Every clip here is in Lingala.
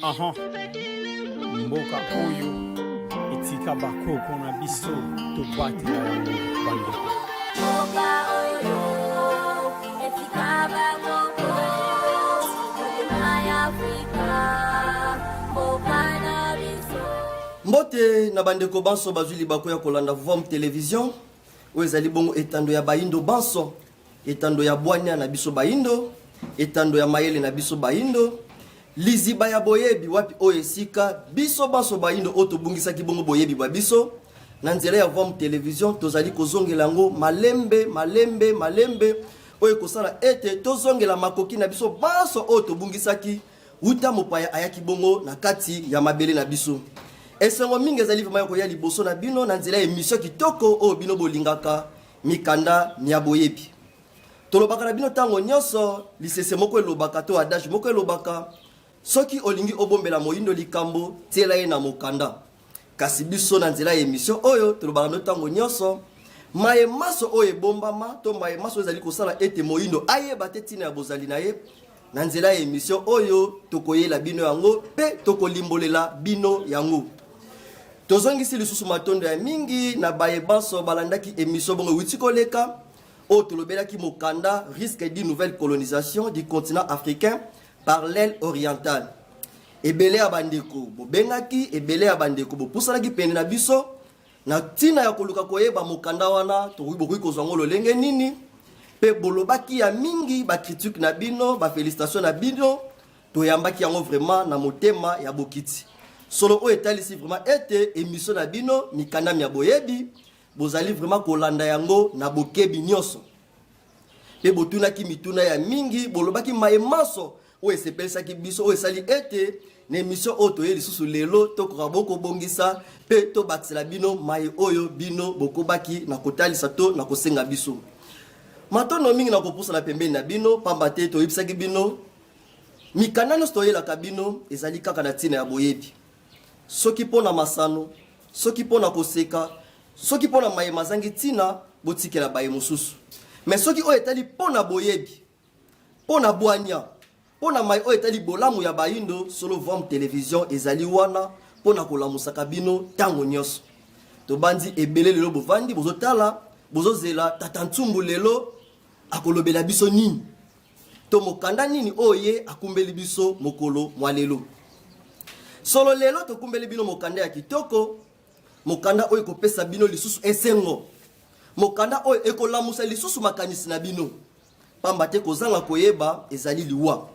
Aha. Mboka oyo etika bakoko na biso tobatela yango bandeko. Mboka oyo etika bakoko motema ya Afrika mboka na biso. Mbote na bandeko banso bazwi libaku ya kolanda Vom Television oyo ezali bongo etando ya bayindo banso, etando ya bwania na biso bayindo, etando ya mayele na biso bayindo, liziba ya boyebi wapi oyo esika biso banso bayindo oyo tobungisaki bongo boyebi bwa biso na nzela ya Vom Television tozali kozongela yango malembe malembe malembe, oyo ekosala ete tozongela makoki na biso banso oyo tobungisaki Wuta mopaya ayaki bongo na kati ya mabele na biso. Esengo mingi ezali vraiment ya koya liboso na bino na nzela ya emission kitoko oyo bino bolingaka, mikanda mya boyebi. Tolobaka na bino ntango nyonso, lisese moko elobaka to adage moko elobaka, soki olingi obombela moyindo likambo, tiela ye na mokanda. Kasi biso na nzela ya emission oyo tolobaka no ntango nyonso, maye maso oyo ebombama to maye maso oyo ezali kosala ete moyindo ayeba te ntina ya bozali na ye, Na nzela ya emission oyo tokoyela bino yango pe tokolimbolela bino yango. Tozongisi lisusu matondo ya mingi na baye banso balandaki emission bongo ewuti koleka oyo tolobelaki mokanda risque d'une nouvelle colonisation du continent africain par l'aile orientale. Ebele ya bandeko bobengaki, ebele ya bandeko bopusanaki pene na biso Na ntina ya koluka koyeba mokanda wana, tokoki bokoki kozwa yango lolenge nini, mpe bolobaki ya mingi ba critique na bino, ba felicitations na bino, toyambaki yango vraiment na motema ya bokiti. Solo oyo etalisi vraiment ete emission na bino mikanda mya boyebi bozali vraiment kolanda yango na bokebi nyonso. Mpe botunaki mituna ya mingi, bolobaki maye manso oyo esepelisaki biso, oyo esali ete na emission oyo toye lisusu lelo tokoka bokobongisa mpe tobakisela bino maye oyo bino bokobaki na kotalisa to na kosenga biso. Matondo mingi na kopusana pembeni na bino, pamba te toyebisaki bino mikanda nyonso toyelaka bino ezali kaka na ntina ya boyebi, soki mpo na masano, soki mpo na koseka, soki mpo na maye mazangi ntina, botikela baye mosusu. Mais soki oyo etali mpo na boyebi, Mpo na bwanya, mpo na mai oyo etali bolamu ya bayindo, solo Vom Television ezali wana mpo na kolamusaka bino ntango nyonso. Tobanzi ebele lelo bovandi bozotala, bozozela Tata Ntsumbu lelo akolobela biso nini to mokanda nini oyo ye akumbeli biso mokolo mwa lelo. Solo lelo tokumbeli bino mokanda ya kitoko, mokanda oyo ekopesa bino lisusu esengo, mokanda oyo ekolamusa lisusu makanisi na bino. Pamba te kozanga koyeba ezali liwa.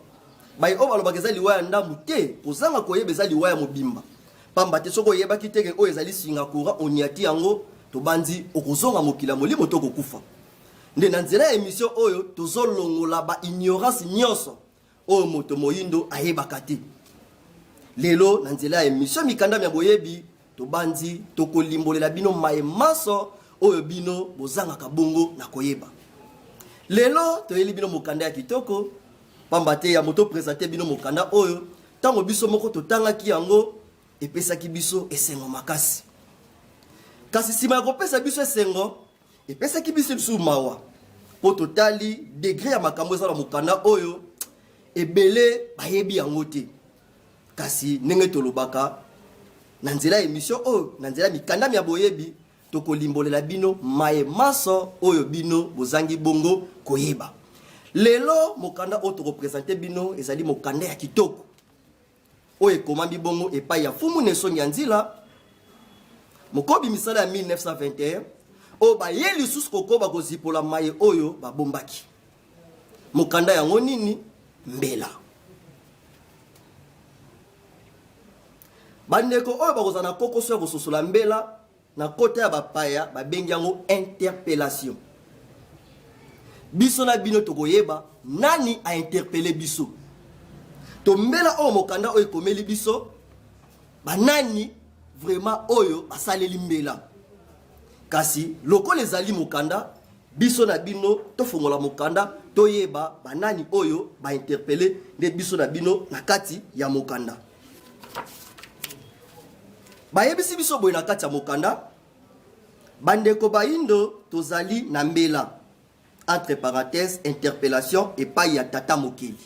Baye oyo balobaka eza liwa ya ndambu te, kozanga koyeba eza liwa ya mobimba. Pamba te soki oyebaki te ke oyo ezali singa courant oniati yango, tobanzi okozonga mokili ya molimo to okokufa. Nde na nzela ya emission oyo tozolongola ba ignorance nyonso oyo moto moyindo ayebaka te. Lelo na nzela ya emission mikanda mya boyebi tobanzi tokolimbolela bino maye manso oyo bino bozangaka bongo na koyeba. Lelo toyeli bino mokanda ya kitoko, pamba te yambo to presenter bino mokanda oyo, tango biso moko totangaki yango epesaki biso esengo makasi. Kasi sima ya kopesa biso esengo, Epesaki biso lisusu mawa mpo totali degre ya makambo eza na mokanda oyo, ebele bayebi yango te. Kasi ndenge tolobaka na nzela ya emission oyo, na nzela ya mikanda mya boyebi, tokolimbolela bino maye manso oyo bino bozangi bongo koyeba. Lelo mokanda oyo tokopresente bino ezali mokanda ya kitoko oyo ekomami bongo epai ya Mfumu Nesongi ya Nzila, mokobi misala ya 1921, oyo baye lisusu kokoba kozipola maye oyo babombaki. Mokanda yango nini? Mbela. Bandeko oyo bakozala na kokoso ya kososola mbela Na kota ya bapaya babengi yango interpellation. Biso na bino tokoyeba nani a interpelle biso. Tombela oyo mokanda oyo ekomeli biso banani vraiment oyo basaleli mbela. Kasi lokola ezali mokanda, biso na bino tofongola mokanda toyeba banani oyo ba interpelle nde biso na bino na kati ya mokanda. Bayebisi biso boye na kati ya mokanda, Bandeko bayindo tozali na mbela, entre parenthèses interpellation epai ya tata mokeli.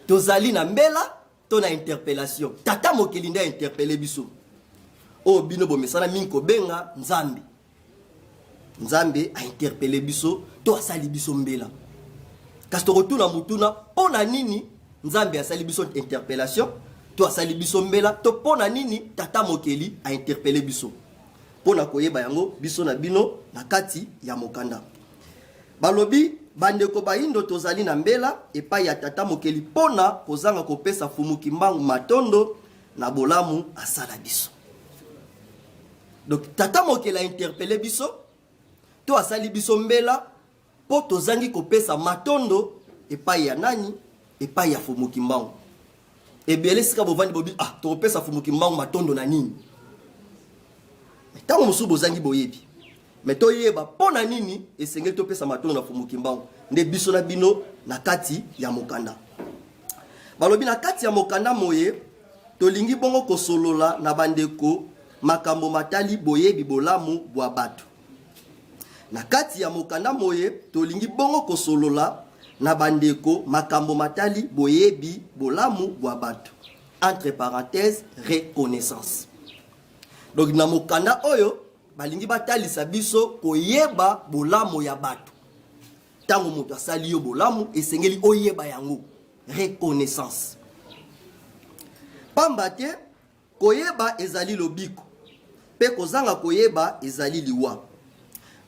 Tozali na mbela. to na interpellation. Tata mokeli nde interpelle biso. Oyo bino bomesana mingi kobenga Nzambe. Nzambe a interpelle biso to asali biso mbela. Kasi tokotuna motuna mpo na nini Nzambe asali biso interpellation to asali biso mbela to mpo na nini Tata mokeli a interpelle biso. Mpo na koyeba yango biso na bino na kati ya mokanda. Balobi, Bandeko bayindo tozali na mbela epai ya Tata Mokeli mpo na kozanga kopesa Fumu Kimbangu matondo na bolamu asala biso. Donc Tata Mokeli a interpelle biso to asali biso mbela mpo tozangi kopesa matondo epai ya nani? Epai ya Fumu Kimbangu. Ebele sika bovandi bobi ah tokopesa Fumu Kimbangu matondo na nini? Ntango mosusu bozangi boyebi. Mais toyeba mpo na nini esengeli topesa matondo na Mfumu Kimbangu nde biso na bino na kati ya mokanda. Balobi na kati ya mokanda moye tolingi bongo kosolola na bandeko makambo matali boyebi bolamu bwa bato. Na kati ya mokanda moye tolingi bongo kosolola na bandeko makambo matali boyebi bolamu bwa bato, entre parenthèses reconnaissance. Donc na mokanda oyo balingi batalisa biso koyeba bolamu ya bato. Ntango moto asali yo bolamu, esengeli oyeba yango, reconnaissance. Pamba te koyeba ezali lobiko, mpe kozanga koyeba ezali liwa.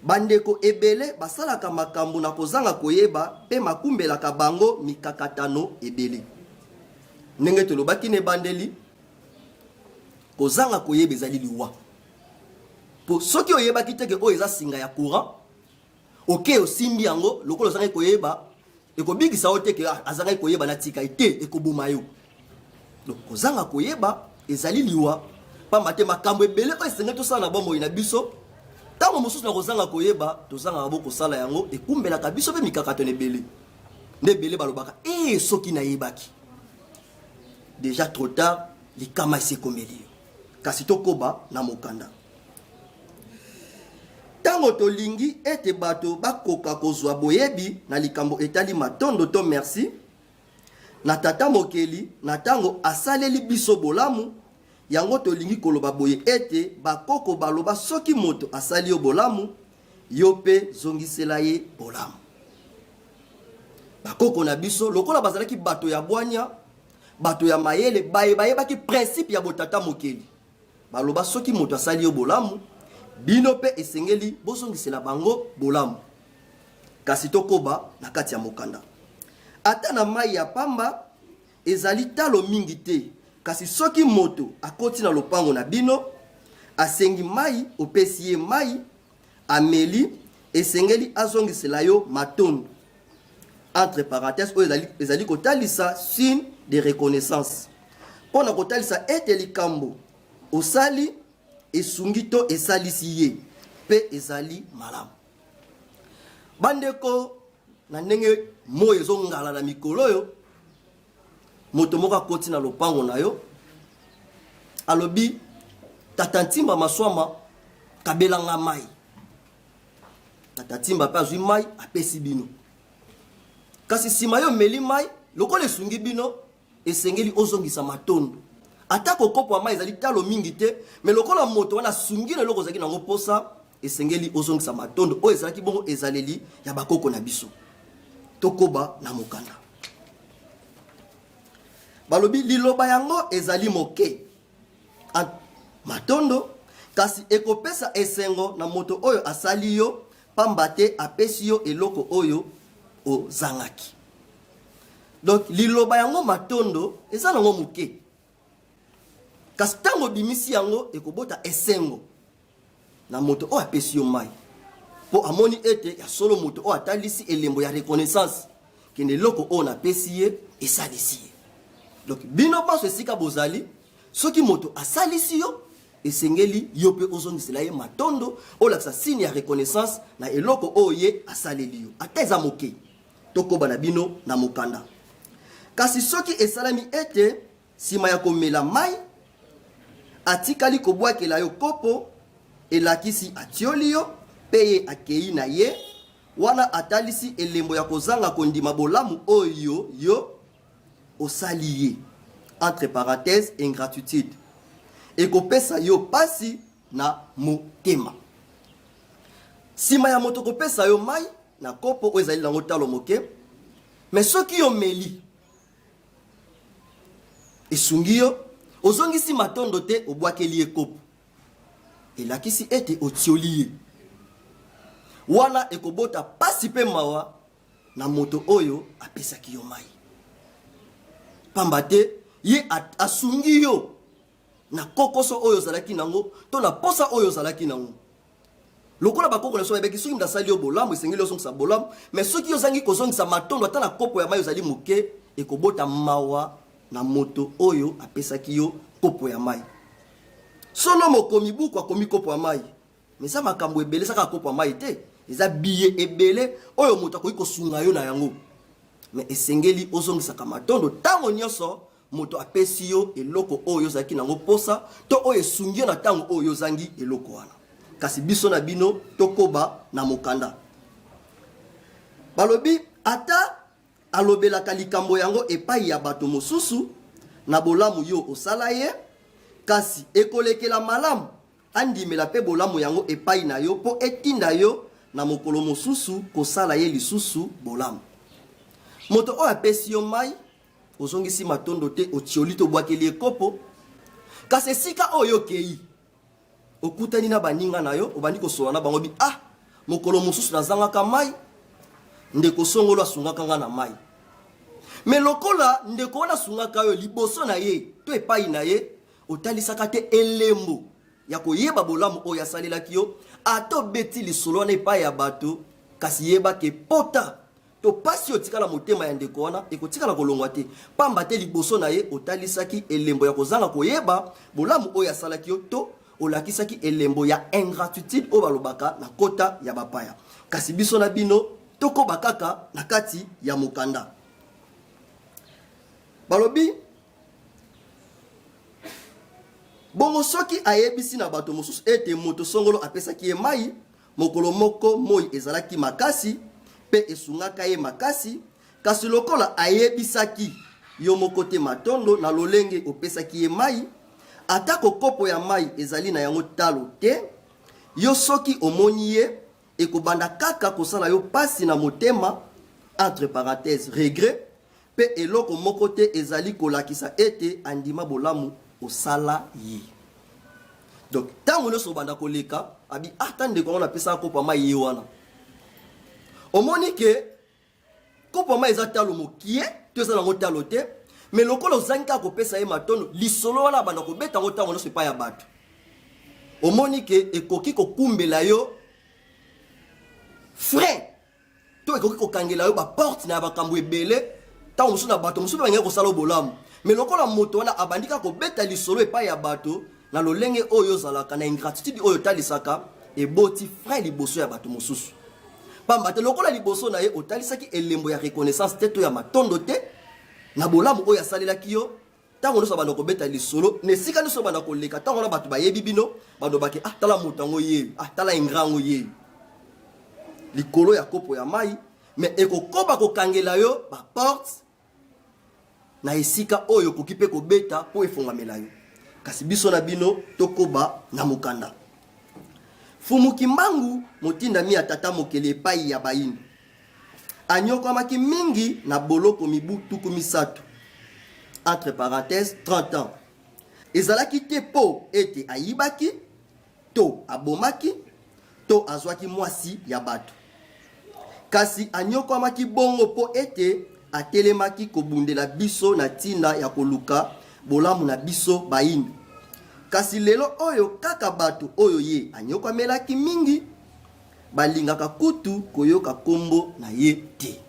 Bandeko ebele basalaka makambo na kozanga koyeba mpe makumbelaka bango mikakatano ebele. Ndenge tolobaki na ebandeli, kozanga koyeba ezali liwa. Po soki oyebaki te ke oyo eza singa ya courant, oke osimbi yango lokola ozangaki koyeba, ekobikisa yo te ke ah, azangaki koyeba natika ye te, ekoboma yo. Donc kozanga koyeba ezali liwa, pamba te makambo ebele oyo esengeli tosala na bomoi na biso, ntango mosusu na kozanga koyeba tozangaka bo kosala yango, ekumbelaka biso mpe mikakatano ebele. Nde ebele balobaka ee, soki nayebaki. Deja trop tard, likama esi ekomeli yo. Kasi tokoba na mokanda. Ntango tolingi ete bato bakoka kozwa boyebi na likambo etali matondo to merci na Tata Mokeli na ntango asaleli biso bolamu, yango tolingi koloba boye ete bakoko baloba soki moto asali yo bolamu, yo mpe zongisela ye bolamu. Bakoko na biso lokola bazalaki bato ya bwanya, bato ya mayele, baye bayebaki principe ya botata mokeli, baloba soki moto asali yo bolamu, bino mpe esengeli bozongisela bango bolamu. Kasi tokoba na kati ya mokanda. Ata na mai ya pamba ezali talo mingi te, kasi soki moto akoti na lopango na bino, asengi mai, opesi ye mai, ameli, esengeli azongisela yo matondo. Entre parenthèses, oyo ezali, ezali kotalisa signe de reconnaissance mpo na kotalisa ete likambo osali esungi to esalisi ye mpe ezali malamu. Bandeko, na ndenge moi ezongala na mikolo oyo, moto moko akoti na lopango na yo, alobi tata Ntimba Maswama, kabela nga mai. Tata Ntimba mpe azwi mai apesi bino, kasi nsima yo omeli mai, lokola esungi bino, esengeli ozongisa matondo. Atako kopo ya mai ezali talo mingi te, me lokola moto wana asungi na eloko ozalaki nango mposa, esengeli ozongisa matondo. Oyo ezalaki bongo ezaleli ya bakoko na biso. Tokoba na mokanda. Balobi liloba yango ezali moke matondo, kasi ekopesa esengo na moto oyo asali yo, pamba te apesi yo eloko oyo ozangaki. Donc liloba yango matondo eza nango moke, kasi ntango obimisi yango ekobota esengo na moto oyo apesi yo mai, mpo amoni ete ya solo moto oyo atalisi elembo ya reconnaissance kende eloko oyo napesi ye esalisi ye. Donc bino banso esika bozali, soki moto asalisi yo, esengeli yo mpe ozongisela ye matondo, olakisa signe ya reconnaissance na eloko oyo ye asaleli yo, ata eza moke. Tokoba na bino na mokanda. Kasi soki esalami ete nsima ya komela mai atikali kobwakela yo kopo, elakisi atioli yo mpe ye akei na ye, wana atalisi elembo ya kozanga kondima bolamu oyo yo osali ye. entre parenthèses ingratitude, ekopesa yo pasi na motema. Sima ya moto kopesa yo mai na kopo oyo ezali nango talo moke, mais soki yo meli esungi yo, ozongisi matondo te, obwakeli ye kopo, elakisi ete otioli ye. Wana ekobota pasi mpe mawa na moto oyo apesaki yo mai, pamba te ye asungi yo na kokoso oyo ozalaki nango to na posa oyo ozalaki nango. Lokola bakoko na biso bayebaki, soki moto asali yo bolamu, esengeli ozongisa bolamu. Mais soki ozangi kozongisa matondo ata na kopo ya mai ozali moke, ekobota mawa na moto oyo apesaki yo kopo ya mai. Solo mokomi buku akomi kopo ya mai, mais eza makambo ebele, eza kaka kopo ya mai te, eza biye ebele oyo moto akoki kosunga yo na yango. Mais esengeli ozongisaka matondo ntango nyonso moto apesi yo eloko oyo ozalaki nango posa to oyo esungi yo na ntango oyo ozangi eloko wana. Kasi biso na bino tokoba na mokanda. Balobi ata alobelaka likambo yango epai ya bato mosusu na bolamu yo osala ye, kasi ekolekela malamu andimela mpe bolamu yango epai na yo mpo etinda yo na mokolo mosusu kosala ye lisusu bolamu. Moto oyo apesi yo mai, ozongisi matondo te, otioli to obwakeli ye kopo, kasi esika oyo okei okutani na baninga na yo, obandi kosolola na bango bi ah, mokolo mosusu nazangaka mai, ndeko songolo asungaka nga na mai. Me lokola ndeko wana asungaka yo liboso na ye to epai na ye, otalisaka te elembo ya koyeba bolamu oyo asalelaki yo. Ata obeti lisolo wana epai ya bato, kasi yeba ke pota to pasi oyo etikala motema ya ndeko wana ekotikala kolongwa te, pamba te liboso na ye otalisaki elembo ya kozanga koyeba bolamu oyo asalaki yo, to olakisaki elembo ya ingratitude oyo balobaka na kota ya bapaya. Kasi biso na bino tokoba kaka na kati ya mokanda. Balobi bongo, soki ayebisi na bato mosusu ete moto songolo apesaki ye mai mokolo moko moi ezalaki makasi mpe esungaka ye makasi, kasi lokola ayebisaki yo moko te matondo na lolenge opesaki ye mai, atako kopo ya mai ezali na yango talo te, yo soki omoni ye, ekobanda kaka kosala yo pasi na motema, entre parenthèses regret, Mpe eloko moko te ezali kolakisa ete andima bolamu osala ye. Donc ntango nyonso obanda koleka, abi ata ah, ndeko yango napesaka kopo mai ye wana. Omoni ke kopo mai eza talo mokie to eza nango talo te, mais lokola ozangi kaka kopesa ye matondo, lisolo wana abanda kobeta yango ntango nyonso epai ya bato. Omoni ke ekoki kokumbela yo frein to ekoki kokangela yo baporte na makambo ebele. Ntango mosusu na bato mosusu mpe balingaki kosala yo bolamu, me lokola moto wana abandi kaka kobeta lisolo epai ya bato na lolenge oyo ozalaka na ingratitude oyo otalisaka, eboti frein liboso ya bato mosusu, pamba te lokola liboso na ye otalisaki elembo ya reconnaissance te to ya matondo te na bolamu oyo asalelaki yo, Ntango nyonso abanda kobeta lisolo na esika nyonso banda koleka, ntango wana bato bayebi bino, balobaki ah, tala moto yango yeyo, ah, tala ingrat yango yeyo, likolo ya kopo ya mai. Me ekokoba kokangela yo baporte na esika oyo okoki mpe kobeta mpo efongwamela yo. Kasi biso na bino tokoba na mokanda. Fumu Kimbangu, motindami ya Tata Mokeli epai ya Bayindo, Anyokwamaki mingi na boloko mibu 30, entre parenthèses 30 ans. Ezalaki te mpo ete ayibaki to abomaki to azwaki mwasi ya bato. Kasi anyokwamaki bongo mpo ete atelemaki kobundela biso na ntina ya koluka bolamu na biso bayindo. Kasi lelo oyo kaka bato oyo ye anyokwamelaki mingi balingaka kutu koyoka kombo na ye te.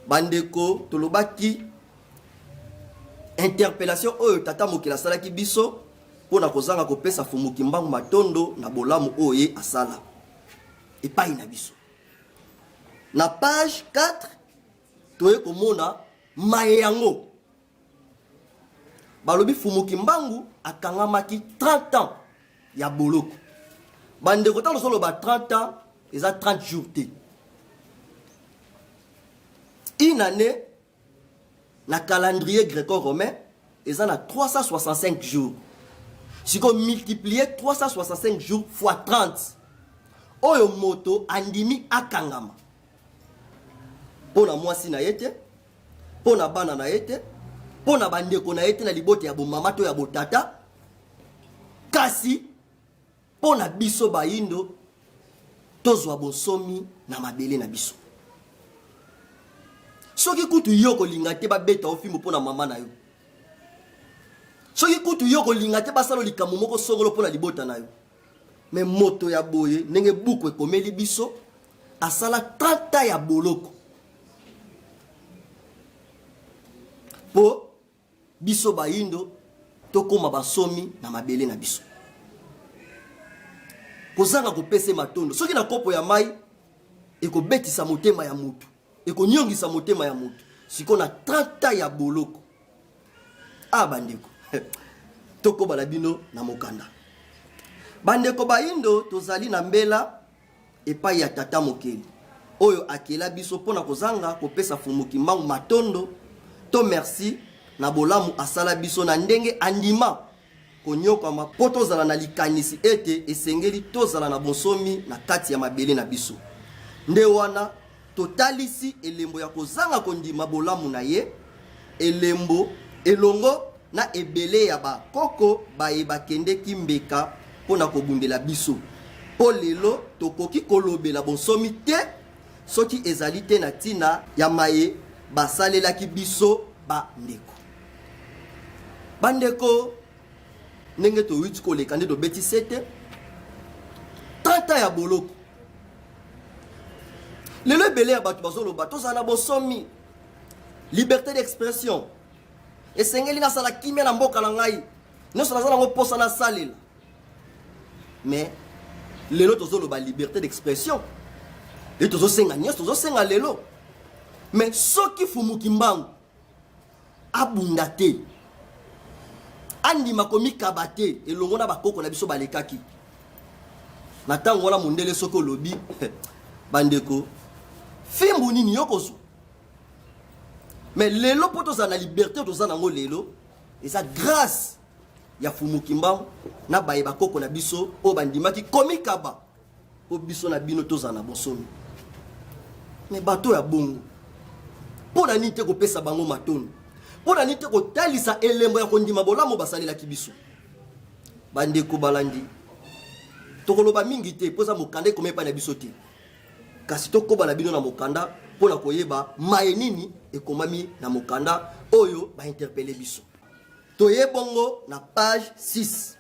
Bandeko, tolobaki interpellation oyo tata mokili asalaki biso mpo na kozanga kopesa Fumu Kimbangu matondo na bolamu oyo ye asala epai na biso. Na page 4 toye komona maye yango. Balobi Fumu Kimbangu akangamaki 30 ans ya boloko. Bandeko, ntango tozoloba 30 ans, eza 30 jours te. Une année na calendrier greco-romain. eza na 365 jours. Sikoyo multiplier 365 jours fois 30 oyo moto andimi akangama mpo na mwasi na ye te, mpo na bana na ye te, mpo na bandeko na ye te na libota ya bomama to ya botata, kasi mpo na biso bayindo tozwa bonsomi na mabele na biso. Soki kutu yo kolinga te babeta yo fimbo mpo na mama na yo, soki kutu yo kolinga te basala likambo moko songolo mpo na libota na yo, me moto ya boye ndenge buku ekomeli biso asala 30 ans ya boloko mpo biso bayindo tokoma basomi na mabele na biso kozanga kopesa matondo. Soki na kopo ya mai ekobetisa motema ya motu, ekonyongisa motema ya motu, sikoyo na 30 ans ya boloko. Ah bandeko, tokoba na bino na mokanda. Bandeko bayindo, tozali na mbela epai ya Tata Mokeli oyo akela biso mpo na kozanga kopesa Mfumu Kimbangu matondo to merci na bolamu asala biso na ndenge andima konyokwama mpo tozala na likanisi ete esengeli tozala na bonsomi na kati ya mabele na biso. Nde wana totalisi elembo ya kozanga kondima bolamu na ye, elembo elongo na ebele ya ba koko baye bakendeki mbeka mpo na kobundela biso. Mpo lelo tokoki kolobela bonsomi te soki ezali te na ntina ya maye basalelaki biso ba ndeko. Bandeko, ndenge towuti koleka nde tobeti sete 30 ans ya boloko. Lelo ebele ya bato bazoloba tozala na bonsomi, liberté d'expression, esengeli nasala kimia na mboka na ngai, nyonso naza nango mposa nasalela. Mais lelo tozoloba liberté d'expression e tozosenga nyonso tozosenga lelo, mais soki Fumu Kimbangu abunda te, andima komikaba te elongo na bakoko na biso balekaki na ntango wana, mondele soki olobi bandeko fimbu nini yo kozwa. Mais lelo mpo tozala na liberté toza nango lelo eza grâce ya Fumu Kimbangu na baye bakoko na biso oyo bandimaki komikaba mpo biso na bino tozala na bonsomi. Me bato ya bongo, mpo na nini te kopesa bango matondo? Mpo na nini te kotalisa elembo ya kondima bolamu basalelaki biso? Bandeko balandi, tokoloba mingi te mpo eza mokanda ekomi epai na biso te, kasi tokoba na bino na mokanda mpo na koyeba maye nini ekomami na mokanda oyo bainterpele biso. Toye bongo na page 6.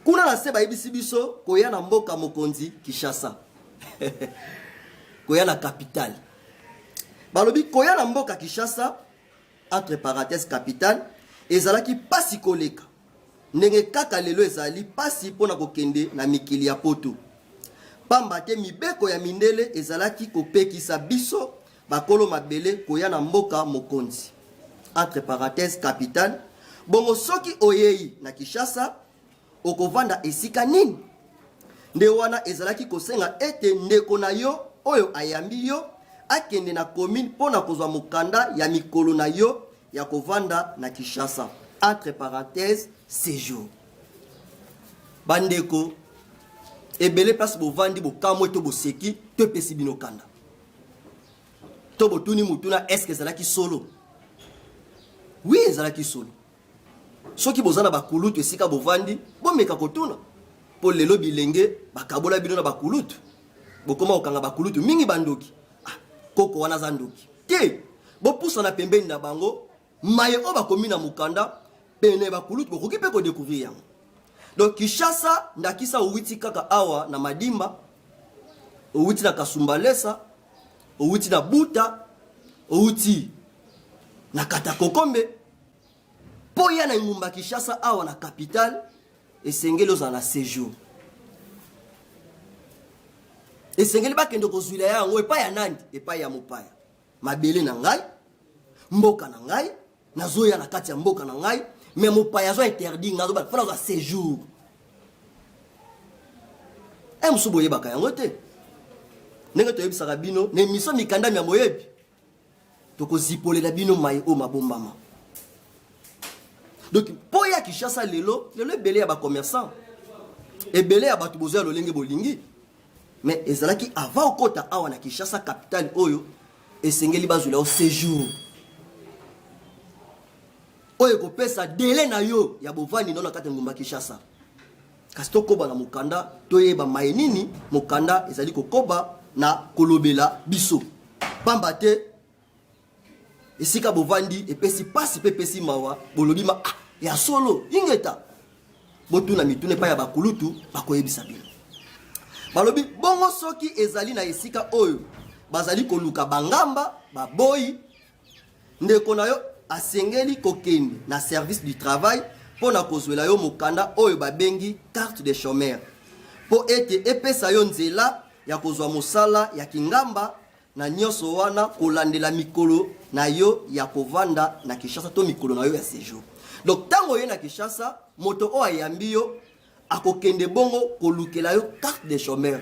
Kuna na se bayebisi biso koya na mboka mokonzi Kinshasa. Koya na capitale. Balobi koya na mboka Kinshasa, entre parenthèses capitale, ezalaki pasi koleka ndenge kaka lelo ezali pasi mpo na kokende na mikili ya poto. Pamba te mibeko ya mindele ezalaki kopekisa biso bakolo mabele koya na mboka mokonzi, entre parenthèses capitale. Bongo soki oyei na Kinshasa, okovanda esika nini? Nde wana ezalaki kosenga ete ndeko na yo oyo ayambi yo akende na commune mpo na kozwa mokanda ya mikolo na yo ya kovanda na Kinshasa, entre parenthèses séjour. Bandeko ebele place bovandi bokamwe to boseki to epesi bino kanda to botuni motuna, est-ce que ezalaki solo? Oui, ezalaki solo. Soki boza na bakulutu esika bovandi, bomeka kotuna, mpo lelo bilenge bakabola bino na bakulutu, bokoma kokanga bakulutu mingi bandoki. Ah, koko wana aza ndoki te. Bopusana pembeni na bango, maye oyo bakomi na mokanda pene bakulutu bokoki mpe kodécouvrir yango. Donc Kinshasa, ndakisa owiti kaka awa na Madimba, owiti na Kasumbalesa, owiti na Buta, owiti na Katakokombe, mpo ya na engumba Kinshasa awa na capitale, esengeli ozala na séjour. Esengeli bakende kozwila yango epai ya nani? Epai ya mopaya. Mabele na ngai, mboka na ngai, nazoya na kati ya mboka na ngai, mais mopaya azo interdit ngai, azoba fona azwa séjour. E mosusu boyebaka yango te, ndenge toyebisaka bino na émission mikanda mya boyebi. Tokozipolela bino mai oyo mabombama. Donc mpo ya Kinshasa lelo, lelo ebele ya bacommerçant, ebele ya bato bozwa ya lolenge bolingi, mais ezalaki avant okota awa na Kinshasa capitale oyo esengeli bazwela yo séjour oyo ekopesa délai na yo ya bovandi no na kati ya ngumba Kinshasa. Kasi tokoba na mokanda, toyeba maye nini mokanda ezali kokoba na kolobela biso, pamba te esika bovandi epesi pasi mpe epesi mawa. Bolobi ma ah, ya solo ingeta. Botuna mituna epai ya bakulutu, bakoyebisa bino. Balobi bongo soki ezali na esika oyo bazali koluka bangamba baboyi, ndeko na yo asengeli kokende na service du travail mpo na kozwela yo mokanda oyo babengi carte de chômeur, mpo ete epesa yo nzela ya kozwa mosala ya kingamba. Na nyonso wana kolandela mikolo na yo ya kovanda na Kinshasa to mikolo na yo ya séjour. Donc ntango oye na Kinshasa, moto oyo ayambi yo akokende bongo kolukela yo carte de chômeur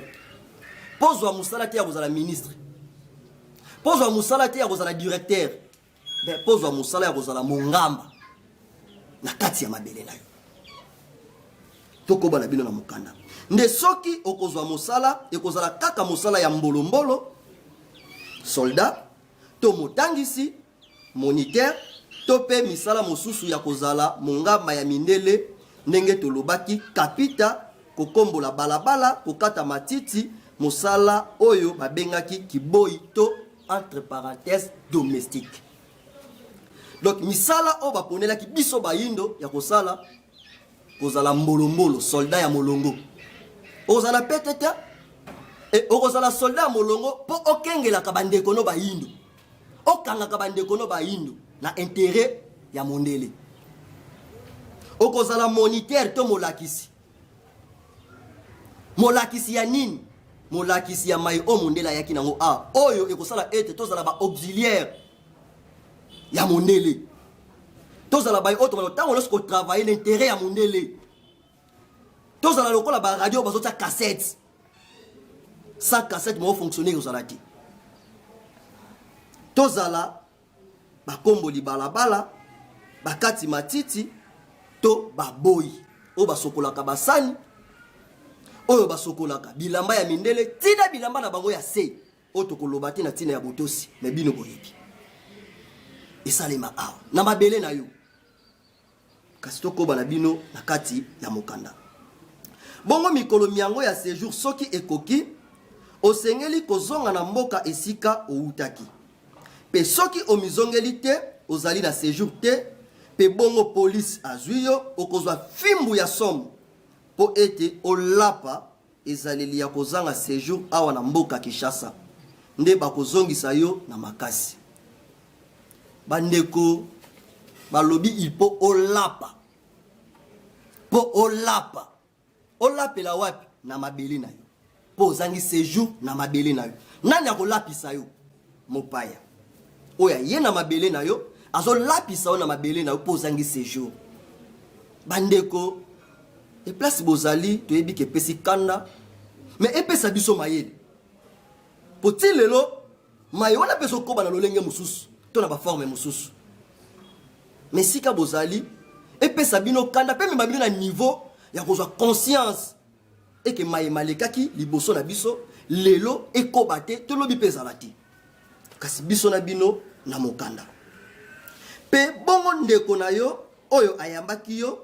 mpo zwa mosala te ya kozala ministre, mpo zwa mosala te ya kozala directeur, mais mpo zwa mosala ya kozala mongamba na kati ya mabele na yo. Tokoba na bino na mokanda. Nde soki okozwa mosala, ekozala kaka mosala ya mbolombolo, soldat to motangisi, moniteur, to mpe misala mosusu ya kozala mongamba ya mindele, ndenge tolobaki, kapita, kokombola balabala, kokata matiti, mosala oyo babengaki kiboyi to entre parenthèses domestique. Donc misala oyo baponelaki biso bayindo ya kosala, kozala mbolombolo, soldat ya molongo. Okozala pete te, e, okozala soldat ya molongo mpo okengelaka bandeko no bayindo, okangaka bandeko no bayindo na intérêt ya mondele. Okozala moniteur to molakisi. Molakisi ya nini? Molakisi ya mai oyo mondele ayaki nango a oyo ekosala ete tozala ba auxiliaire ya mondele, tozala bai oyo tobanda ntango nyonso kotravaille na intérêt ya mondele, tozala lokola baradio bazotia cassette. Sans cassette moko fonctionner ekozala te. Tozala bakomboli balabala, bakati matiti to baboyi oyo basokolaka basani, oyo basokolaka bilamba ya mindele, tina bilamba na bango ya se oyo tokoloba te na ntina ya botosi, me bino boyebi esalema awa na mabele na yo. Kasi tokoba na bino na kati ya mokanda. Bongo mikolo myango ya séjour soki ekoki, osengeli kozonga na mboka esika owutaki. Pe soki omizongeli te, ozali na séjour te, pe bongo police azwi yo, okozwa fimbu ya somo po ete olapa ezaleli ya kozanga séjour awa na mboka Kinshasa, nde bakozongisa yo na makasi. Bandeko balobi il faut olapa, po olapa, olapela wapi? Na mabele na yo, po ozangi séjour na mabele na yo. Nani akolapisa yo? Mopaya oyo aye na mabele na yo azolapisa yo na mabele na yo po ozangi séjour. Bandeko, eplace bozali toyebi ke epesi kanda, mais epesa biso mayele po ti lelo maye wana mpe ezokoba na lolenge mosusu to na baforme mosusu. Mais sika bozali epesa bino kanda mpe mema bino na niveau ya kozwa conscience eke maye malekaki liboso na biso lelo ekoba te, tolobi mpe ezala te. Kasi biso na bino na mokanda. Mpe bongo ndeko na yo oyo ayambaki yo,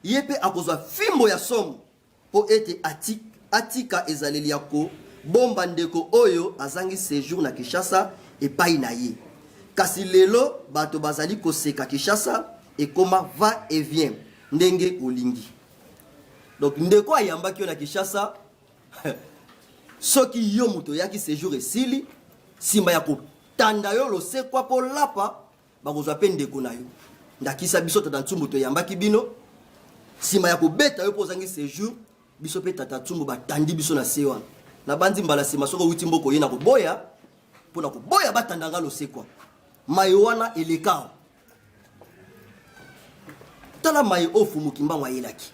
ye mpe akozwa fimbo ya somo mpo ete atika ezaleli ya kobomba ndeko oyo azangi séjour na Kinshasa epai na ye. Kasi lelo bato bazali koseka, Kinshasa ekoma va et vient ndenge olingi. Donc ndeko ayambaki yo na Kinshasa, soki yo moto oyaki séjour esili, nsima ya kotanda yo losekwa mpo lapa, bakozwa mpe ndeko na yo. Ndakisa biso tata Ntsumbu toyambaki bino, nsima ya kobeta yo mpo ozangi séjour, biso mpe tata Ntsumbu batandi biso na se wana. Nabandi mbala nsima soki owuti mboka oye na koboya, mpo na koboya batanda nga losekwa. Maye wana eleka. Tala maye oyo Fumu Kimbangu ayelaki.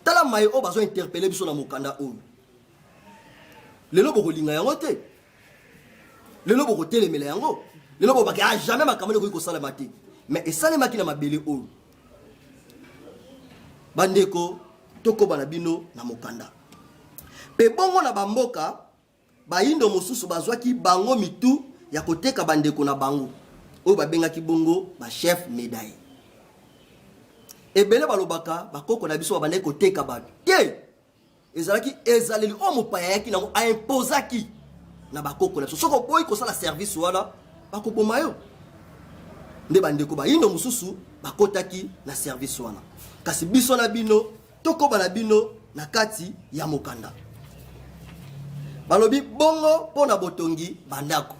Tala maye oyo bazo interpeller biso na mokanda oyo. Lelo bokolinga yango te. Lelo bokotelemela yango. Lelo bolobaki ah jamais makambo ekoki kosalema te, mais esalemaki na mabele oyo. Bandeko, tokoba na bino na mokanda. Mpe bongo na bamboka Bayindo mosusu bazwaki bango mitu ya koteka bandeko na bango oyo babengaki bongo ba chef medaille. Ebele balobaka bakoko na biso babandaki koteka bato te. Ezalaki ezaleli oyo mopaya ayaki nango, aimpozaki na bakoko na biso. Soki oboyi kosala service wana, bakoboma yo. Nde bandeko bayindo mosusu bakotaki na service wana. Kasi biso na bino Tokoba na bino na kati ya mokanda. Balobi bongo mpo na botongi bandako.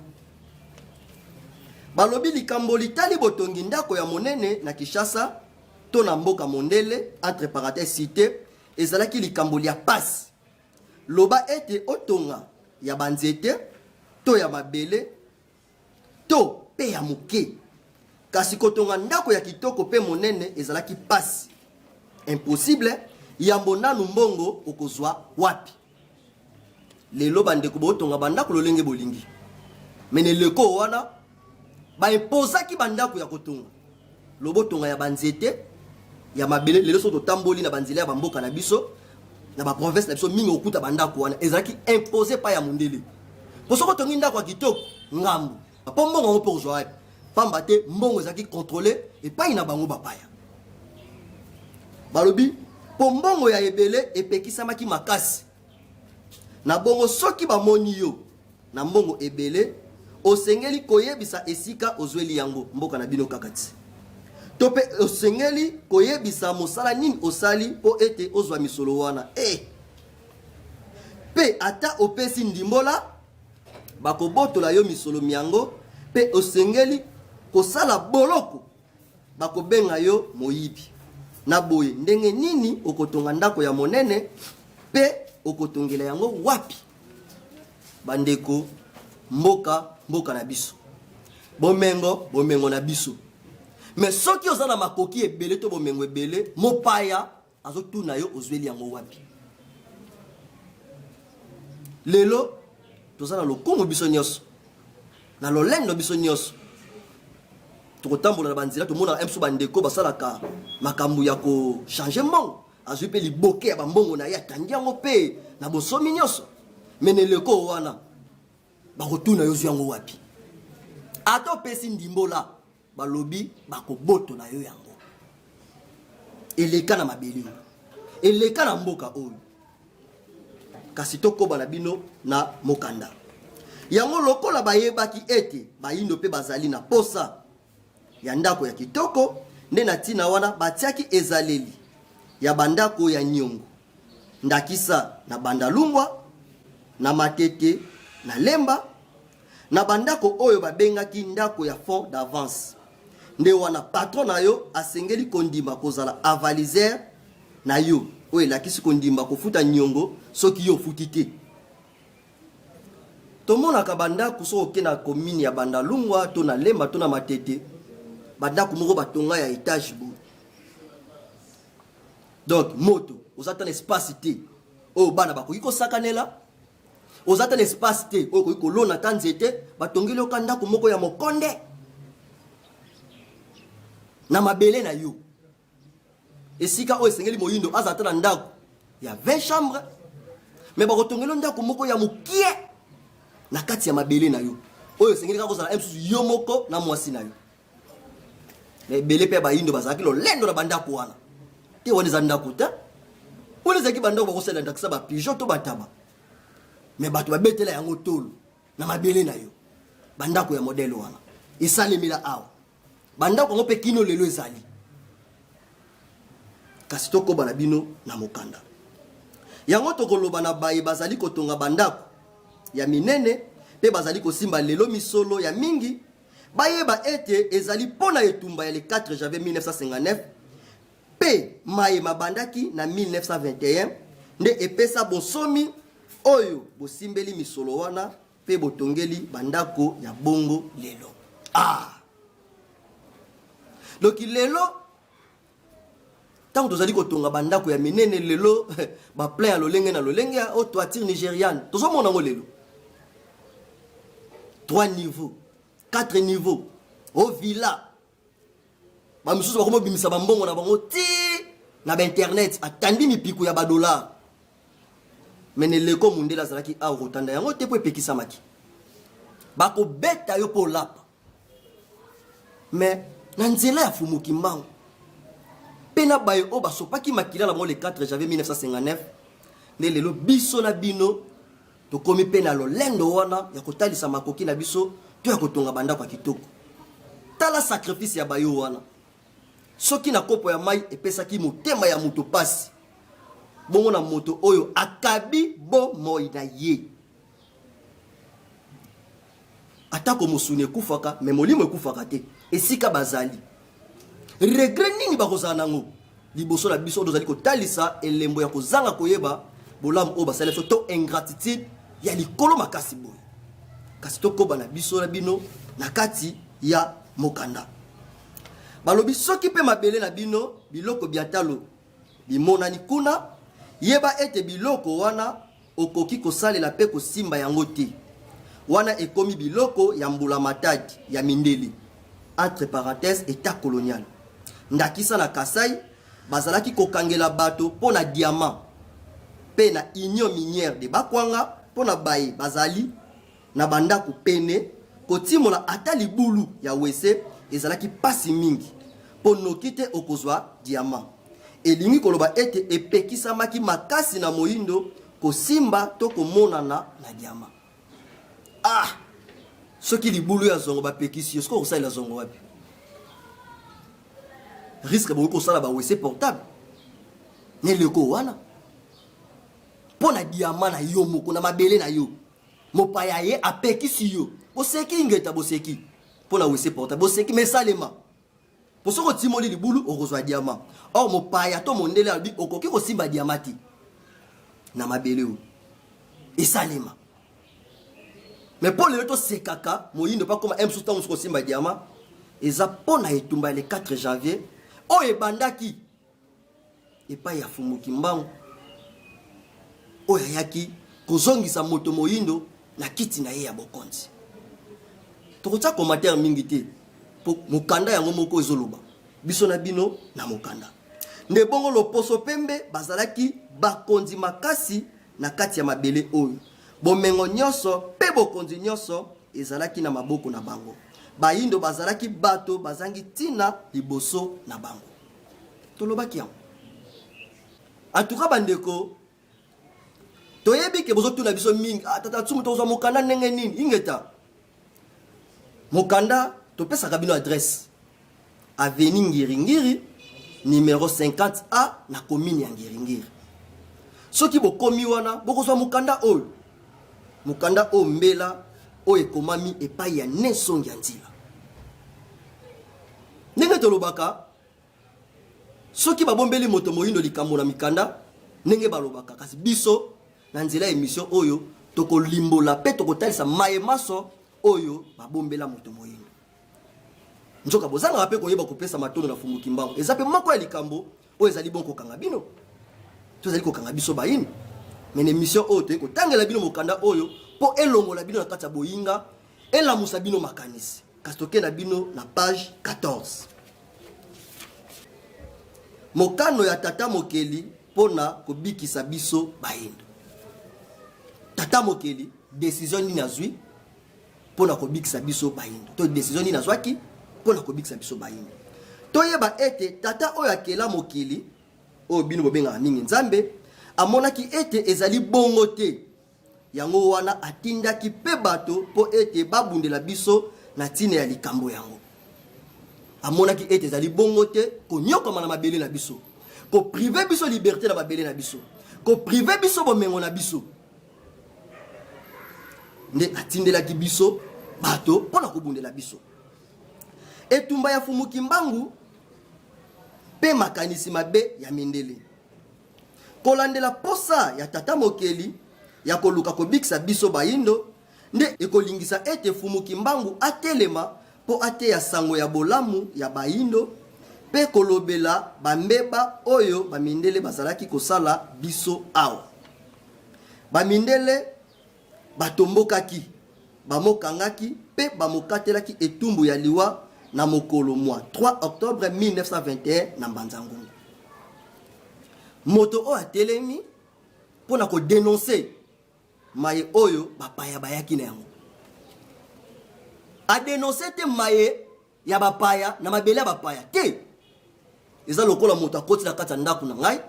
Balobi likambo litali botongi ndako ya monene na Kinshasa to na mboka mondele, entre parenthèses cité, ezalaki likambo lya pasi. Loba ete otonga ya banzete to ya mabele to pe ya moke. Kasi kotonga ndako ya kitoko pe monene ezalaki pasi. Impossible, yambo nanu mbongo okozwa wapi? Lelo bandeko botonga bandako lolenge bolingi. Mais na eleko wana ba imposaki bandako ya kotonga. Lobotonga ya banzete ya mabele lelo soki totamboli na banzela ya bamboka na biso na baprovince na biso mingi okuta bandako wana ezalaki impose pa ya mondele mpo soki otongi ndako ya kitoko ngambo mpo mbongo yango mpo ozwa wapi pamba te mbongo ezalaki controle epai na bango bapaya balobi mpo mbongo ya ebele epekisamaki makasi na bongo soki bamoni yo na mbongo ebele, osengeli koyebisa esika ozweli yango, mboka na bino kaka ti. To mpe osengeli koyebisa mosala nini osali mpo ete ozwa misolo wana. E! Mpe ata opesi ndimbola, bakobotola yo misolo myango mpe osengeli kosala boloko. Bakobenga yo moyibi. Na boye, ndenge nini okotonga ndako ya monene mpe okotongela yango wapi? Bandeko, mboka mboka na biso, bomengo bomengo na biso. Me soki oza na makoki ebele to bomengo ebele, mopaya azotuna yo ozweli yango wapi? Lelo toza na lokumu biso nyonso, na lolendo biso nyonso, tokotambola na banzela tomonaka biso bandeko basalaka makambo ya kochange mbongo, azwi mpe liboke ya bambongo na ye atandi yango mpe na bonsomi nyonso. Me na eleko wana bakotuna yo ozwi yango wapi? Ata opesi ndimbola, balobi bakobotola yo yango. Eleka na mabele oyo, eleka na mboka oyo. Kasi tokoba na bino na mokanda yango. Lokola bayebaki ete bayindo mpe bazali na posa ya ndako ya kitoko, nde na ntina wana batiaki ezaleli ya bandako ya nyongo, ndakisa na Bandalungwa, na Matete, na Lemba, na bandako oyo babengaki ndako ya fonds d'avance. Nde wana patron na yo asengeli kondima kozala avaliser na yo, oyo elakisi kondima kofuta nyongo soki yo ofuti te. Tomonaka bandako soki oke na commune ya Bandalungwa to na Lemba to na Matete, bandako moko batonga ya etage boye. Donc moto oza ata na espace te oyo bana bakoki kosakanela, oza ata na espace te oyo okoki kolona ata nzete, batongeli yo ka ndako moko ya mokonde na mabele na yo. Esika oyo esengeli moyindo azala ata na ndako ya 20 chambre, me bakotongela ndako moko ya mokie na kati ya mabele na yo, oyo esengeli kaka kozala mosusu yo moko na mwasi na yo. Na ebele mpe ya bayindo bazalaki lolendo na bandako wana te. Wana eza ndako te, wana ezalaki bandako bakosalela ndakisa bapigeon to bataba, me bato babetela yango tolo na mabele na yo. Bandako ya modele wana esalemela awa, bandako yango mpe kino lelo ezali. Kasi tokoba na bino na mokanda yango. Tokoloba na baye bazali kotonga bandako ya minene mpe bazali kosimba lelo misolo ya mingi, bayeba ete ezali mpo na etumba ya le 4 janvier 1959 mpe maye mabandaki na 1921 nde epesa bonsomi oyo bosimbeli misolo wana mpe botongeli bandako ya bongo lelo. Ah! Donc lelo ntango tozali kotonga bandako ya minene lelo, baplein ya lolenge na lolenge ya oyo toiture nigériane, tozomona yango lelo, 3 niveaux, 4 niveau o villa. Bamisusu bakomi obimisa bambongo na bango ti na bainternet, atandi mipiku ya badollar. Me na eleko mundele azalaki awa kotanda yango te mpo epekisamaki. Bakobeta yo mpo olapa. Me na nzela ya Fumu Kimbangu mpe na baye oyo basopaki makila na bango le 4 janvier 1959, nde lelo biso na bino tokomi mpe na lolendo wana ya kotalisa makoki na biso to ya kotonga bandako ya kitoko. Tala sacrifice ya bayo wana. Soki na kopo ya mai epesaki motema ya moto pasi, bongo na moto oyo akabi bomoi na ye. Atako mosuni ekufaka, me molimo ekufaka te. Esika bazali, regret nini bakozala nango liboso na biso oyo tozali kotalisa elembo ya kozanga koyeba bolamu oyo basali biso to ingratitude ya likolo makasi boye? Kasi tokoba na biso na bino na kati ya mokanda. Balobi soki mpe mabele na bino biloko bya talo bimonani kuna, yeba ete biloko wana okoki kosalela mpe kosimba yango te. Wana ekomi biloko ya mbulamatadi ya mindele, entre parenthèses etat colonial. Ndakisa na Kasai, bazalaki kokangela bato mpo na diamant mpe na Union minière de Bakwanga mpo na baye bazali na bandako pene, kotimola ata libulu ya wese ezalaki mpasi mingi mpo noki te okozwa diamant. Elingi koloba ete epekisamaki makasi na moindo kosimba to komonana na diamant. Ah! Soki libulu ya zongo bapekisi yo, soki okosalela zongo wapi? Risque bokoki kosala ba wese portable na eleko wana mpo na diamant na yo moko na mabele na yo. Mopaya ye apekisi yo, boseki ingeta, boseki mpo na wese portable, boseki mais esalema. Po soki otimoli libulu okozwa diamant. Or mopaya to mondele alobi okoki kosimba diamant te na mabele oyo esalema. Mais mpo lelo tosekaka moyindo mpo akoma mosusu ntango mosusu kosimba diamant, eza mpo na etumba ya le 4 janvier oyo ebandaki epai ya Fumu Kimbangu oyo ayaki kozongisa moto moyindo na kiti na ye ya bokonzi. Tokotia commentaire mingi te po mokanda yango moko ezoloba biso na bino na mokanda. Nde bongo loposo pembe bazalaki bakonzi makasi na kati ya mabele oyo. Bomengo nyonso pe bokonzi nyonso ezalaki na maboko na bango. Bayindo bazalaki bato bazangi ntina liboso na bango. Tolobaki yango. En tout cas bandeko, toyebi ke bozotuna biso mingi, ah, tata Tsumu tokozwa mokanda ndenge nini? Ingeta. Mokanda topesaka bino adresse. Avenue Ngiringiri numero 50A na commune ya Ngiringiri. Soki bokomi wana bokozwa mokanda oyo. Mokanda oyo mbela oyo ekomami epai ya Nesongi ya Nzila. Ndenge tolobaka soki babombeli moto moyindo likambo na mikanda ndenge balobaka, kasi biso na nzela ya emission oyo tokolimbola pe tokotalisa maye maso oyo babombela moto moyindo. Nzoka bozangaka pe koyeba kopesa matondo na Fumu Kimbangu. Eza pe moko ya likambo oyo ezali bon kokanga bino. Tozali kokanga biso bayini. Mais na emission oyo toyei kotangela bino mokanda oyo po elongola bino na kati ya boyinga, elamusa bino makanisi. Kasi tokei na bino na page 14. Mokano ya Tata Mokeli mpo na kobikisa biso bayindo. Tata Mokeli decision nini azwi mpo na kobikisa biso bayindo, to decision nini azwaki mpo na kobikisa biso bayindo? Toyeba ete tata oyo akela mokili oyo bino bobengaka mingi Nzambe, amonaki ete ezali bongo te. Yango wana atindaki mpe bato mpo ete babundela biso na ntina ya likambo yango. Amonaki ete ezali bongo te konyokwama na mabele na biso, koprive biso liberte na mabele na biso, koprive biso bomengo na biso. Nde atindelaki biso bato mpo na kobundela biso. Etumba ya Fumu Kimbangu mpe makanisi mabe ya mindele. Kolandela posa ya Tata Mokeli ya koluka kobikisa biso bayindo nde ekolingisa ete Fumu Kimbangu atelema mpo ateya sango ya bolamu ya bayindo mpe kolobela ba mbeba oyo ba mindele bazalaki kosala biso awa. Ba mindele batombokaki. Bamokangaki mpe bamokatelaki etumbu ya liwa na mokolo mwa 3 octobre 1921 na Mbanza-Ngungu. Moto oyo atelemi mpo na kodenonse maye oyo bapaya bayaki na yango, adenonse te maye ya bapaya na mabele ya bapaya te. Eza lokola moto akoti na kati ya ndako na ngai,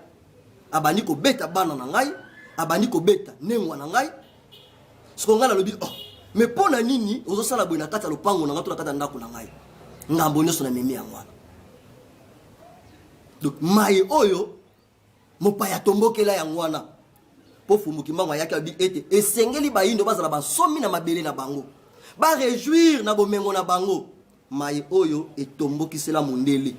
abandi kobeta bana na ngai, abandi kobeta nengwa na ngai. Soko ngai nalobi, oh, me mpo na nini ozosala boye na kati ya lopango na ngai to na kati ya ndako na ngai? Ngambo nyonso namemi yango wana. Donc maye oyo mopaya atombokela yango wana mpo Mfumu Kimbangu ayaki alobi ete esengeli bayindo bazala bansomi na mabele na bango, ba réjouir na bomengo na bango. Maye oyo etombokisela mondele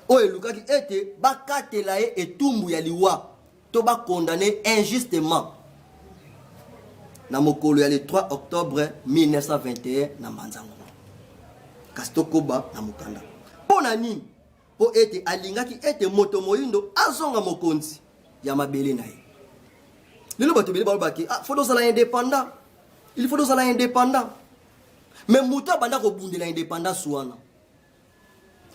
oyo elukaki ete bakatela ye etumbu ya liwa to bakondane injustement na mokolo ya le 3 octobre 1921 na Mbanza-Ngungu. Kasi tokoba na mokanda. Mpo na nini? Mpo ete alingaki ete moto moyindo azonga mokonzi ya mabele na ye. Lelo bato ebele balobaki, ah, faut tozala indépendant, il faut tozala indépendant. Mais moto abanda kobundela indépendance wana,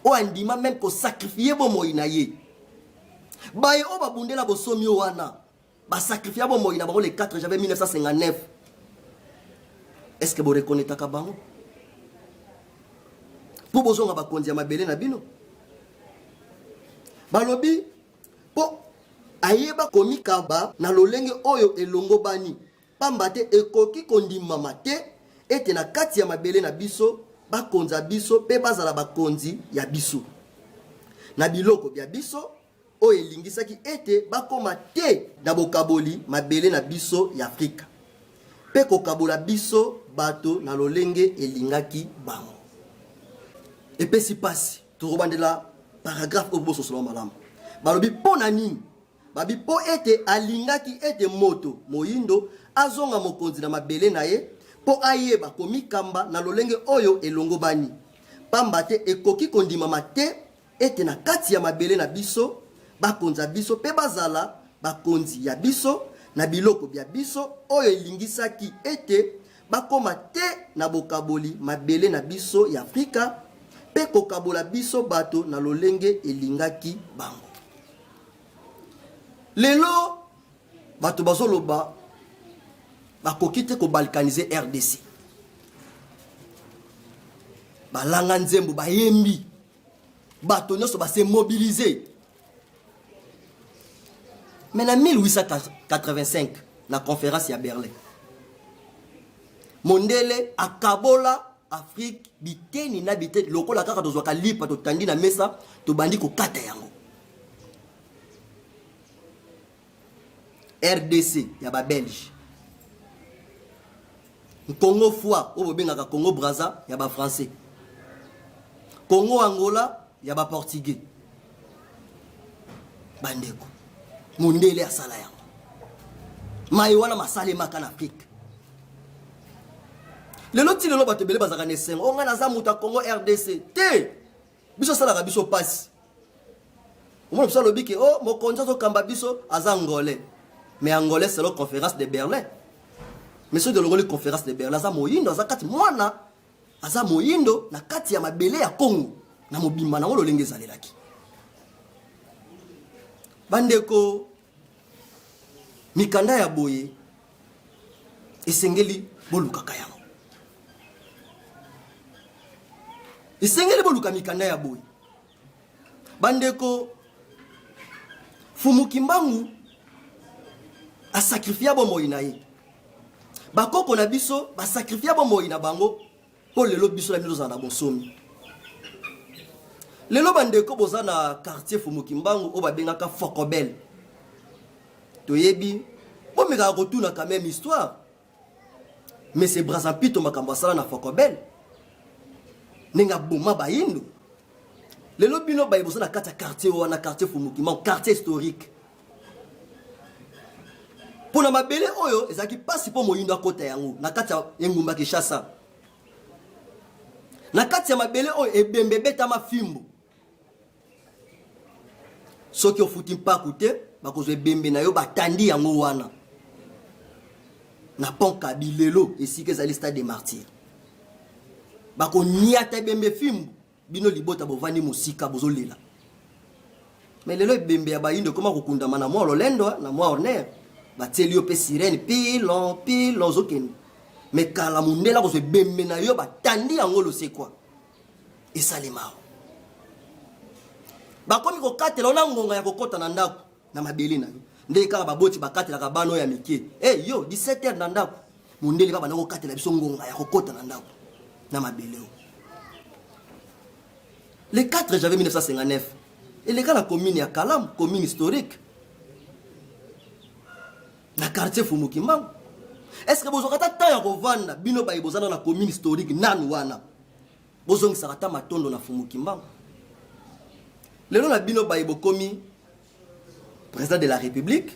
oyo andima meme kosakrifie bomoi na ye, baye oyo babundela bosomi wana basakrifia bomoi na bango le 4 janvier 1959, est-ce que borekonetaka bango mpo bozonga bakonzi ya mabele na bino? Balobi mpo ayeba komikaba na lolenge oyo elongobani, pamba te ekoki kondimama te ete na kati ya mabele na biso bakonza biso mpe bazala bakonzi ya biso na biloko bya biso, oyo elingisaki ete bakoma te na bokaboli mabele na biso ya Afrika mpe kokabola biso bato na lolenge elingaki bango. Epesi mpasi. Tokobandela paragraphe oyo bososola malamu. Balobi mpo na nini? Babi mpo ete alingaki ete moto moyindo azonga mokonzi na mabele na ye mpo ayeba komikamba na lolenge oyo elongobani, pamba te ekoki kondimama te ete na kati ya mabele na biso bakonza biso mpe bazala bakonzi ya biso na biloko bya biso, oyo elingisaki ete bakoma te na bokaboli mabele na biso ya Afrika mpe kokabola biso bato na lolenge elingaki bango. Lelo bato bazoloba bakoki te kobalkanize RDC, balanga nzembo, bayembi, bato nyonso base mobilize. Mais na 1885 na conférence ya Berlin, mondele akabola Afrique biteni na biteni, lokola kaka tozwaka lipa totandi na mesa tobandi kokata yango. RDC ya ba Belge, Congo foi oyo bobengaka Congo Brazza ya ba Français, Congo Angola ya ba Portugais. Bandeko, mondele asala yango, maye wana masalemaka na Afrique. Lelo ti lelo bato ebele bazalaka na esengo, o ngai naza moto ya Congo RDC te. Biso asalaka biso pasi. Omona biso alobi ke oh, mokonzi azokamba biso aza angolais, mais angolais selon conférence de Berlin. Mais soki tolongoli conférence de Berlin, aza moyindo, aza kati mwana, aza moyindo na kati ya mabele ya Congo na mobimba nango lolenge ezalelaki. Bandeko, mikanda ya boye esengeli bolukaka yango, esengeli boluka mikanda ya boye. Bandeko, Fumu Kimbangu asakrifia bomoi na ye, bakoko na biso basakrifia bomoi na bango mpo lelo biso na bino tozala na bonsomi. Lelo bandeko, boza na quartier Fumu Kimbangu oyo babengaka Fokobel, toyebi, bomekaka kotuna quand même histoire. Mais c'est Brazampito makambo asala na Fokobel, ndenge aboma bayindo. Lelo bino baye boza na kati ya quartier wana, quartier Fumu Kimbangu, quartier historique, mpo na mabele oyo ezalaki mpasi mpo moyindo akota yango na kati ya engumba Kinshasa, na kati ya mabele oyo ebembe ebetama fimbo. Soki ofuti mpaku te, bakozwa ebembe na yo, batandi yango wana. Na pont Kabi lelo esika ezali stade des martyrs. Bakoniata ebembe fimbu bino libota bovandi mosika bozolela. Mais lelo ebembe ya bayindo ekoma kokundama na mwa lolendo na mwa orner batieli yo mpe sirene pilon pilon ozokende. Mais kala mondele akozwa ebembe na yo batandi yango losekwa esalema awa. Bakomi kokatela yo na ngonga ya kokota na ndako na mabele na yo ndenge kaka baboti bakatelaka bana oyo ya mike hey, eh, yo 17 heures na ndako mondele kaka banda kokatela biso ngonga ya kokota na ndako na mabele oyo le 4 janvier 1959 eleka na commune ya Kalamu, commune historique na quartier Fumu Kimbangu. Est-ce que bozwaka ata temps ya kovanda bino baye bozana na commune historique nanu wana bozongisaka ata matondo na Fumu Kimbangu? Lelo na bino baye bokomi président de la République,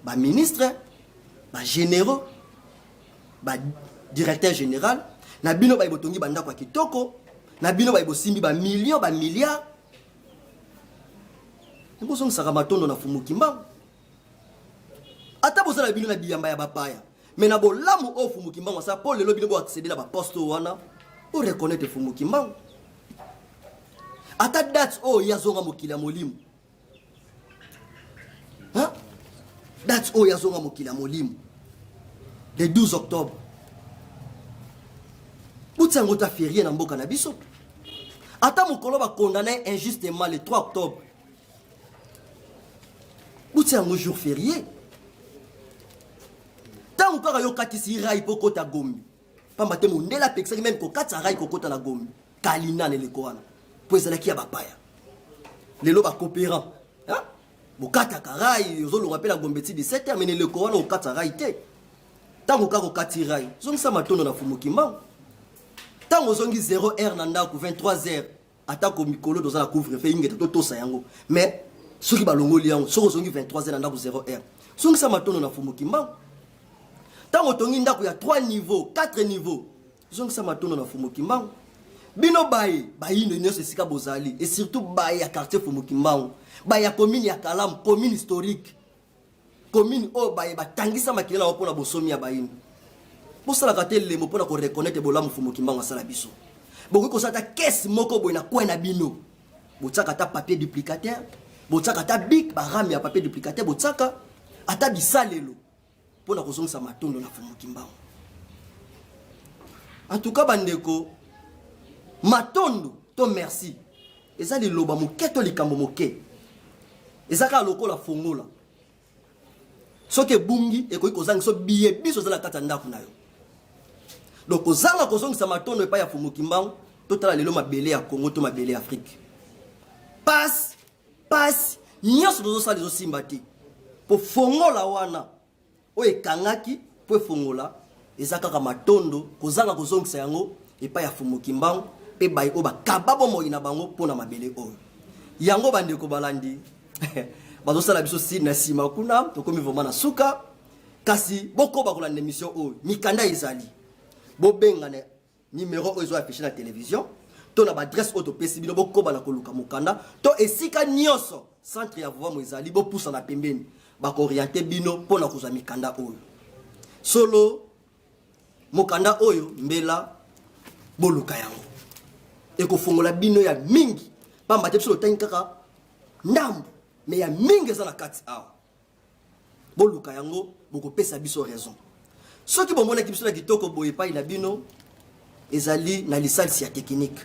ba ministre, ba généraux, ba directeur général, na bino baye botongi bandako ya kitoko, na bino baye bosimbi ba millions, ba milliards. Bozongisaka matondo na Fumu Kimbangu. Ata bozala bino na biyamba ya bapaya, mais na bolamu oyo Fumu Kimbangu asala po lelo bino bo accéder na ba poste wana, bo reconnaître Fumu Kimbangu. Ata date oyo ye azonga mokili ya molimo. Hein? Date oyo azonga mokili ya molimo. Le 12 octobre. Botia yango ta ferie na mboka na biso. Ata mokolo ba condamner injustement le 3 octobre. Botia yango jour férié. Ntango kaka yo okatisi rai mpo okota Gombe, pamba te mondele apekisaki meme kokatisa rai kokota na Gombe Kalina na eleko wana mpo ezalaki ya bapaya. Lelo bacoopérant bokataka rai, ozolongwa mpe na Gombe ti 17 heures, mais na eleko wana okatisa rai te. Ntango kaka okati rai, zongisa matondo na Fumu Kimbangu. Ntango ozongi 0 heure na ndako, 23 heures, atako mikolo toza na couvre-feu ingeta totosa yango, mais soki balongoli yango, soki ozongi 23 heures na ndako 0 heure, zongisa matondo na Fumu Kimbangu. Ntango otongi ndako ya 3 niveau 4 niveau, zongisa matondo na Fumu Kimbangu. Bino baye bayindo nyonso esika bozali, et surtout baye ya quartier Fumu Kimbangu, baye ya commune ya Kalamu, commune historique, commune oyo baye batangisa makila na bango mpona bosomi ya bayindo, bosalaka te elembo mpona koreconnaitre bolamu Fumu Kimbangu asala biso. Bokoki kosala ata kese moko boye na coin na bino, botiaka ata papier duplicateur, botiaka ata bic, barame ya papier duplicateur, botiaka ata bisalelo mpona kozongisa matondo na Fumu Kimbangu. En tout cas bandeko, matondo to merci eza liloba moke to likambo moke, eza kaka lokola fongola, soki ebungi ekoki kozangisa biye biso eza na kati ya ndako na yo. Donc kozanga kozongisa matondo epai ya Fumu Kimbangu, totala lelo mabele ya Congo to mabele ya Afrique, pasi pasi nyonso tozosala ezosimba te, po fongola wana oyo ekangaki po efongola eza kaka matondo, kozanga kozongisa yango epai ya Fumu Kimbangu mpe baye oyo bakaba bomoi na bango mpo na mabele oyo. Yango bandeko balandi bazosala biso sine na nsima kuna, tokomi vraiment na suka, kasi bokoba kolanda émission oyo, mikanda ezali, bobengana numero oyo ezo affiche na télévision to na baadresse oyo topesi bino, bokoba na koluka mokanda to esika nyonso centre ya Vuvamu ezali, bopusana pembeni, bakooriente bino mpo na kozwa mikanda oyo. Solo mokanda oyo mbela boluka yango, ekofongola bino ya mingi, pamba te biso totangi kaka ndambo, me ya mingi eza na kati awa. Boluka yango, bokopesa biso raison. Soki bomonaki biso na kitoko boye epai na bino, ezali na lisalisi ya tekinike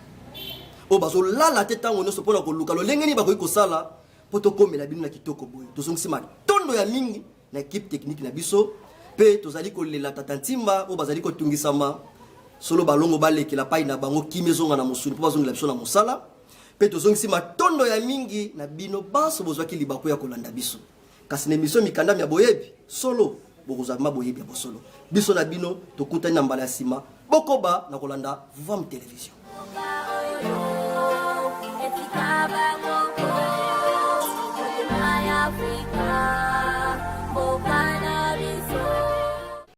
oyo bazolala te ntango nyonso mpona koluka lolenge nini bakoki kosala mpo tokomela bino na kitoko boye. Tozongisi matondo ya mingi na ekipe teknike na biso, mpe tozali kolela tata Ntimba oyo bazali kotungisama solo balongo balekela pai na bango, kimia ezonga na mosuni mpo bazongela biso na mosala. Mpe tozongisi matondo ya mingi na bino banso bozwaki libaku ya kolanda biso. Kasi na emission mikanda mya boyebi solo, bokozwa ma boyebi ya bosolo. Biso na bino tokutani na mbala ya nsima, bokoba na kolanda Vuvamu Television. Etika bango.